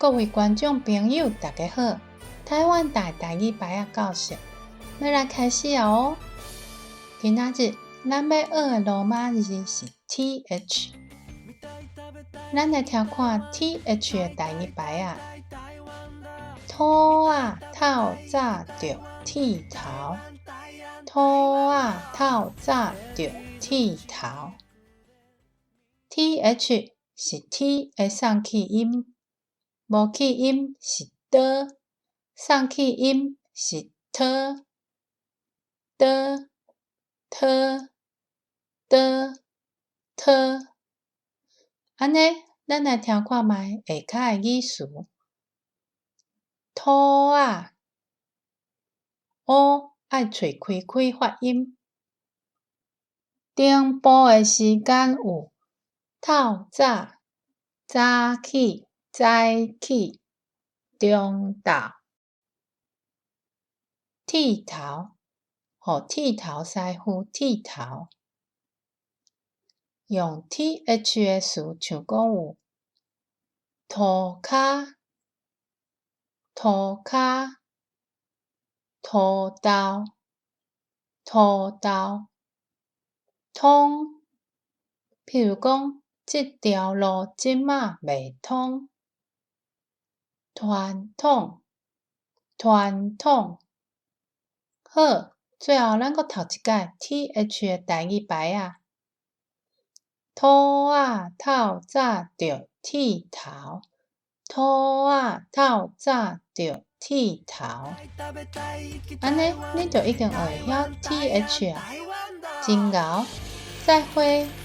各位觀眾朋友，大家好！台灣台台語牌仔教室欲來開始啊哦！今仔日咱欲學的羅馬字是 TH，咱來聽看 TH 的台語牌仔。兔仔透早著剃頭，兔仔透早著剃頭。TH 是 T 的送氣音。無氣音是 D，送氣音是 T，D、T、D、T。按呢，咱來聽看覓下跤的語詞。兔仔，O 愛喙開開發音。頂晡的時間有透早、早起、早起、中晝、剃頭，予剃頭師傅剃頭。用 TH 的詞，像講有塗跤、塗跤、塗豆、塗豆、通。譬如講，這條路這馬袂通。傳統，傳統。好，最後咱閣讀一擺 TH 的台語牌仔。兔仔透早著剃頭，兔仔透早著剃頭。按呢，你就已經學會曉 TH 啊，真𠢕！再會。